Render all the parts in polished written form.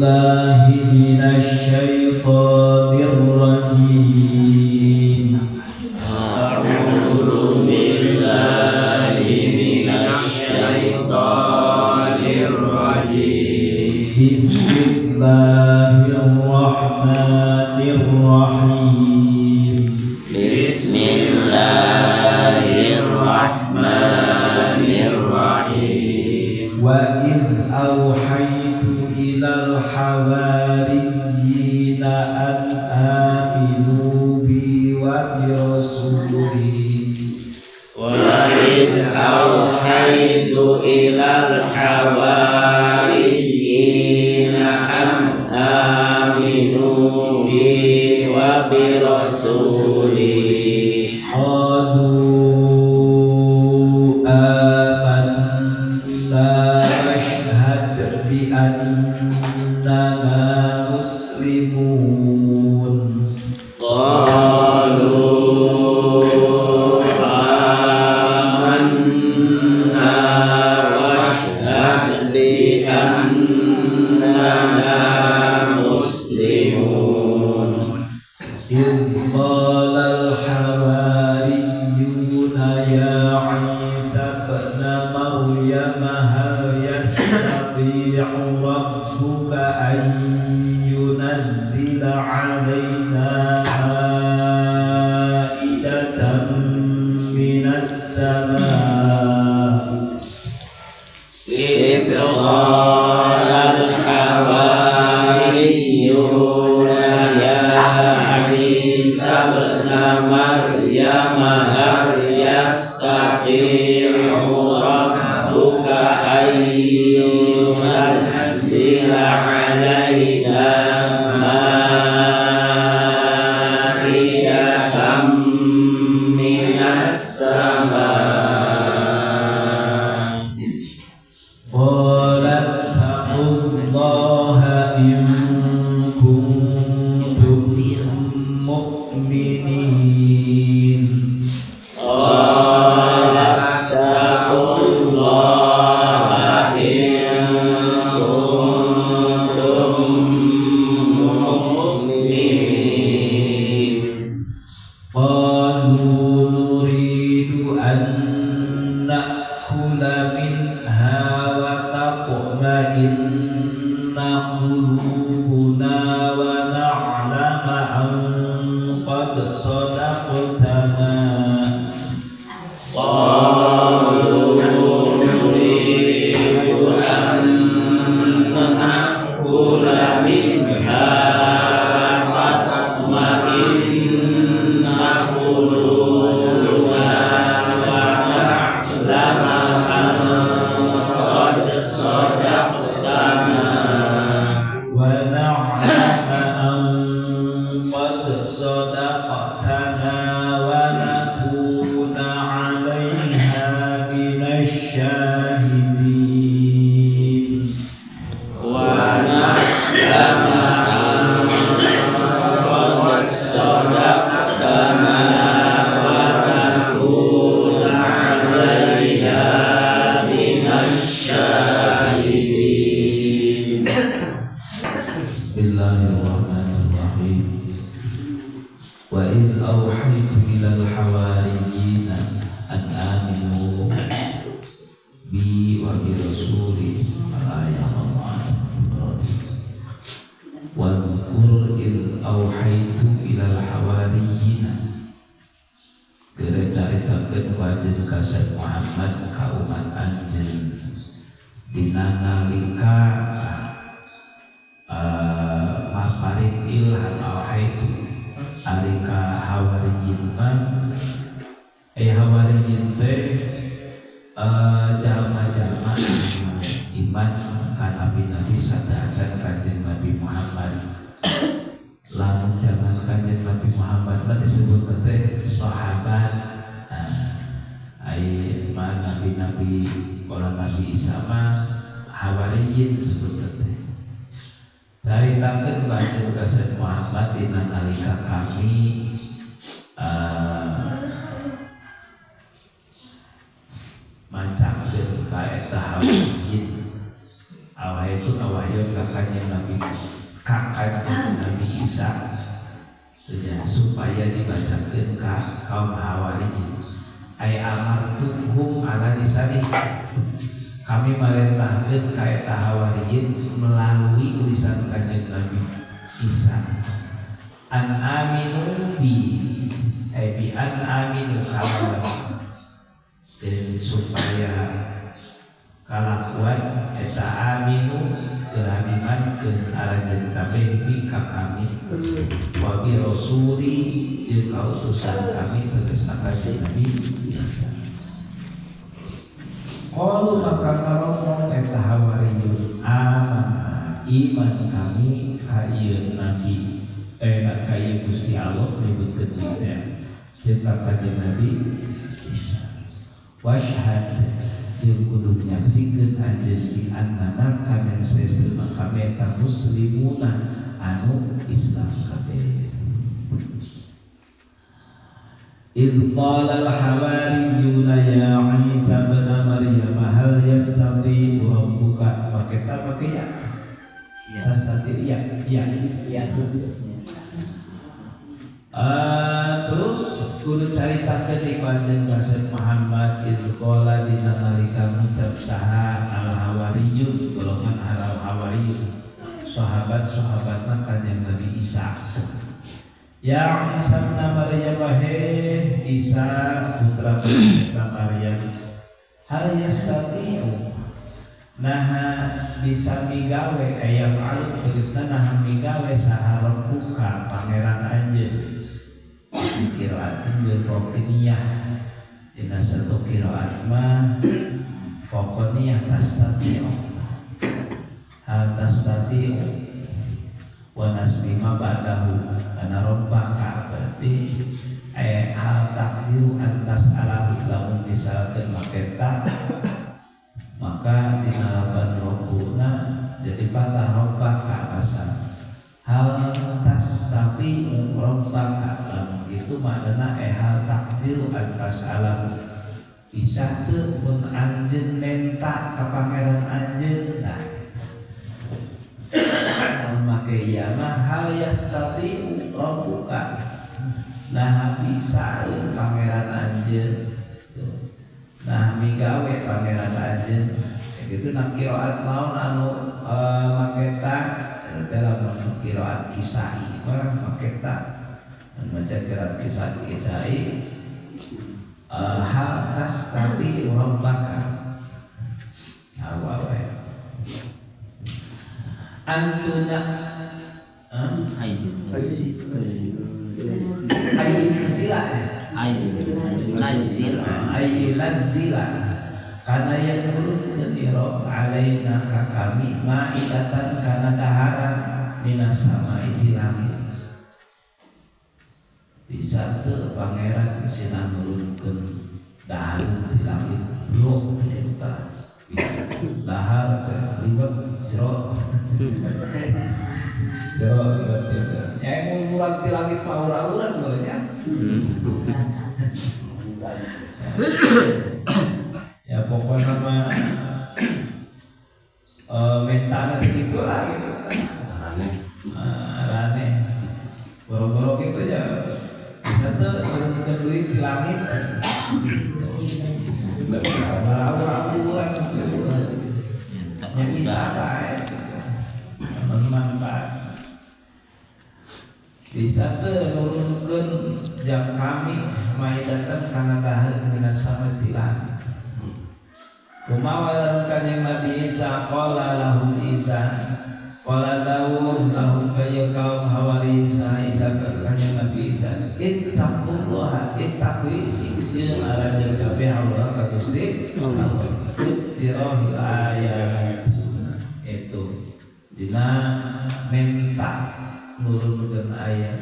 billahi minasyaitonir rajim. A'udzu billahi minasyaitonir rajim. Bismillahirrahmanirrahim. Bismillahirrahmanirrahim. Wa idh awhaytu ilal hawariyina an aminu bi wa bi rasuli. Wa idh awhaytu ilal hawariyina an aminu bi wa bi rasuli. Qalu amanna washhad bi annana muslimun. Qalu amanna washhad bi annana muslimun. Idh qala al-hawariyuna ya Isa ibn Maryam hal yastati'u rabbuka an yunazzila 'alaina ma'idatan minas sama'. Idh qala al-hawariyuna ya Isa ibn Maryam hal yastati'u rabbuka an yunazzila 'alaina ma'idatan minas sama'. Qala taqullaha in kuntum mu'minin. Qala taqullaha in kuntum mu'minin. Qalu nuridu an na'kula minha wa tatma'inna qulubuna wa na'lama an qad sadaqtana. Qalu nuridu an na'kula minha wa tatma'inna qulubuna wa na'lama an qad sadaqtana. Wa na'lama an qad sadaqtana wa nakuna 'alaiha minasyahidin. Wa na'lama an qad sadaqtana wa nakuna 'alaiha minasyahidin. Bismillahirrahmanirrahim. Wa idh awhaytu ilal hawariyina an aminu bi wa bi rasuli. Al-ayat Wadhkur idh awhaytu ilal hawariyina. Kira caritakeun ku anjeun ka Sayyid Muhammad ka umat anjeun dina nalika maparin ilham awhaytu ari ka hawariyin mah hawariyin teh jalma-jalma iman ka nabi-nabi sadaacan Kanjeng Nabi Muhammad. Lamun zaman Kanjeng Nabi Muhammad mah disebut teh sahabat. Ai mah nabi-nabi kala Nabi Isa mah hawariyin disebut teh. Caritakeun kanjeng ka Sayyid Muhammad dina nalika kami macakeun ka eta hawariyin. Awah itu ngawahyun ka Kanjeng Nabi kami ka Kanjeng Nabi Isa ya, supaya dibacakeun ka kaum Hawariyin. Ay amartuhum ala lisani, kami marentahkeun ka eta Hawariyin melalui lisan Kanjeng Nabi Isa. An aminu bi, ay bi an aminu kalawan, dan supaya kalakuan eta aminu geranimankeun aranjeun kabeh bi ka kami wa bi rasuli jeung kautusan kami tegasna Kanjeng Nabi Isa. Qalu maka ngaromong eta Hawariyun, amanna iman kami ka ieu nabi, ka ieu Gusti Allah nyebutkeun teh jeung ka Kanjeng Nabi Isa. Washhad jeung kudu nyaksikeun anjeun bi annana kana saestuna kami eta muslimuna anu Islam kabeh. Idh qala al-hawariyuna ya Isa ibn Maryam hal yastati'u rabbuka, make ta make ya? Yastati ya, ya. Ya. Terus kudu caritakeun di kanjeng Rasul Muhammad idh qala dina nalika ngucap saha al-hawariyun, golongan al-hawariyun, sahabat-sahabatna kanjeng Nabi Isa. Ya Isa ibn Maryam, wahai Isa putra Maryam, hal yastati'u, naha bisa migawe, aya fa'alu tegasna naha migawe saha rabbuka pangeran anjeun. Qiraatin bil faqiniyah, dina satu qiraat mah faqiniyah tastati'u, hal tastati'u wa nasbima ba'dahu kana rabbaka, berarti hal takdiru antas alahu, lamun misalkeun make ta maka dina lapan robbuna jadi patah rabbaka asal hal tastati'u rabbaka, lamun gitu maknana hal takdiru antas alahu, bisa teu mun anjeun menta ka pangeran anjeun. Nah, make ieu mah hal yastati'u rabbuka, nah bisa pangeran anjeun, nah migawe pangeran anjeun gitu. Nah qiraat naon anu make ta dalam qiraat Kisai mah make ta, maca qiraat Kisai hal tastati rabbaka awawe antuna Ayyun sila ayyun nazila kana yang nurunkeun ira alaina ka kami ma'idatan kana daharan minas sama'i di langit. Bisa teu pangeran sina nurunkeun daharan di langit bro eta dahar teh liwet jero jero liwet itu ya mun murag di langit mah ura-ura nya. Ya pokoknya mah mentana gitu lah gitu. Aneh. Boro-boro gitu ya. Bisa tuh turunkan duit di langit. Ura-ura gitu. Ya bisa lah. Manfaat. Bisa tuh nurunkan jam kami maidatan kana dahar minas sama di langit. Kumawa kanjeng Nabi Isa qala lahum Isa qala dawuh lahum kaya kaum Hawari Isa Isa kanjeng Nabi Isa ittaqullah ittaqi sing aranjeun kabeh Allah ka Gusti Allah tirahil ayat itu dina menta nurunkeun ayat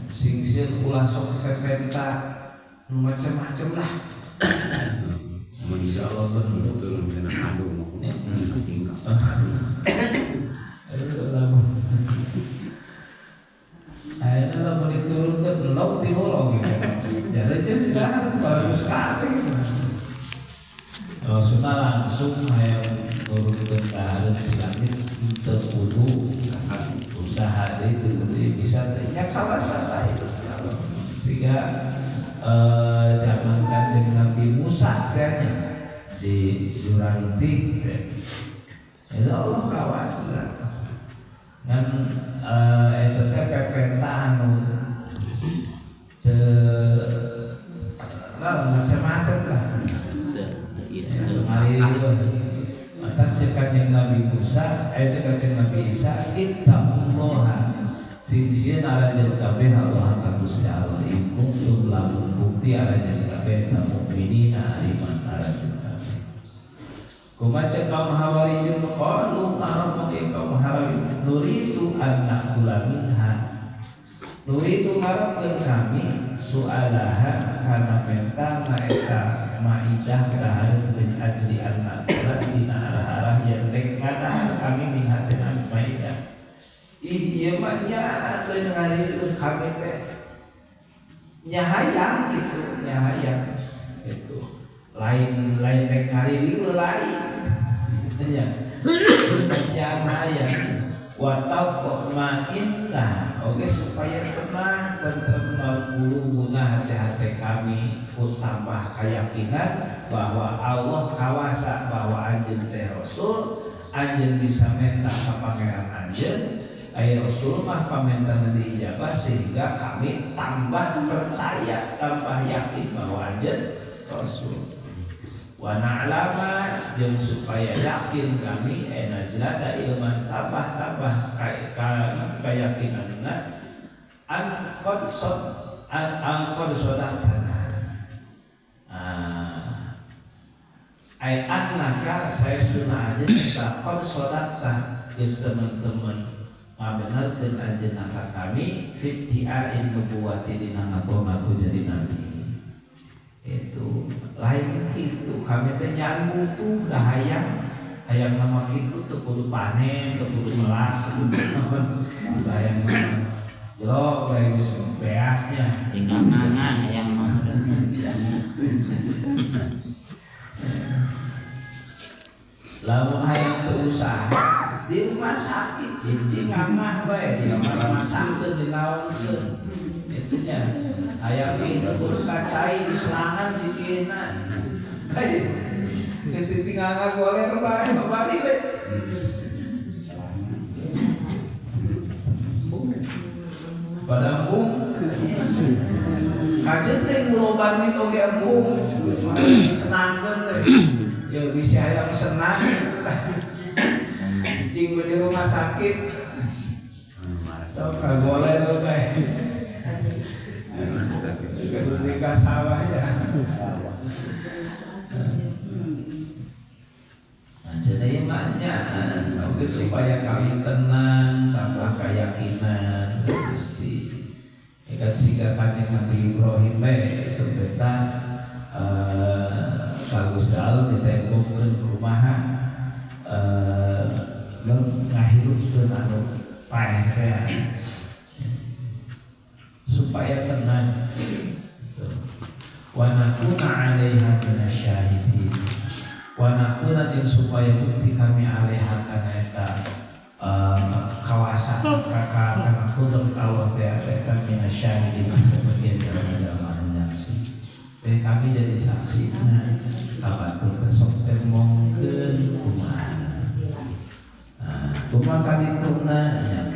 sing sieun ulah sok pepenta macam-macam lah. Insya Allah betul kena adu mau. Ayeuna lamun diturunkeun lok di holong gitu. Jadi jadi dah bagus kabeh. Maksudna langsung hayang nurunkeun dahareun di langit. teu kudu usaha deui teu kudu bisa teh nya kawasa bae Gusti Allah. Sehingga zaman Kanjeng Nabi Musa teh nya di jurang tih teh. Itu Allah kawasa. Ngan eta teh pepeta anu macam-macam lah. Mata cek Kanjeng Nabi Musa, cek Kanjeng Nabi Isa, ittaqullaha sing sieun aranjeun kabeh Allah ka Gusti Allah. In kuntum lamun bukti aranjeun kabeh ta mukminina iman aranjeun kabeh. Kumaha cek kaum Hawariyun qalu ngaromong kaum Hawariyun nuridu an na'kula minha. Nuridu ngarepkeun kami su'alaha kana menta na eta maidah dahar min ajli an na'kula dina arah-arah yang rek ngadahar kami min hatina maidah. Ih ieu mah nya lain ngarieu kami teh nya hayang gitu, nya hayang gitu. Lain lain rek ngarieu lain. Nya. Nya hayang. Wa tatma'inna oke supaya tenang tentrem qulubuna hati-hati kami tambah keyakinan bahwa Allah kawasa bahwa anjeun teh rasul, anjeun bisa minta ka pangeran anjeun, aya rasul mah pamentana diijabah sehingga kami tambah percaya, tambah yakin bahwa anjeun rasul. Wa na'lama jeung supaya yakin kami nazdada ilman tambah-tambah keyakinanna an qad an qad sadaqtana. Ay annaka saestuna anjeun eta qad sadaqta geus teman-teman ngabenerkeun anjeun ka kami fiddi'ain nubuwati dina ngaku-ngaku jadi nabi. Itu lain gitu kami teh nyaan butuh dah hayang hayang nama kitu teu kudu panen teu kudu melak teu kudu hayang jero bae geus beasnya tinggal nganga hayang mah. Lamun hayang teu usaha di rumah sakit cicing ngangah bae di rumah sakit di naonkeun itunya hayang itu kudu kacai di selangan cikina. Geus ditinggalkan boleh bae bari we. Pada embung. Kajeun teh loba duit oge embung. Senangkeun teh. Ya bisa hayang senang. Cicing di rumah sakit. Sok boleh bae. Ketika sawah ya. Nah, jadi maknya oke supaya kami tenang, tambah keyakinan Gusti. Ya kan sehingga Kanjeng Nabi Ibrahim itu beta bagus Allah ditembokkeun kumaha ngahirupkeun anu paeh teh supaya tenang. Wa nakuna 'alaiha minasyahidin. Wa nakuna jeung supaya bukti kami 'alaiha kana eta kawasa kana kudrat Allah teh eta minasyahidin sebagian jalma-jalma nyaksi. Teh kami jadi saksina kabatur teh sok teh mongkeun kumaha. Nah, kumaha kadituna nya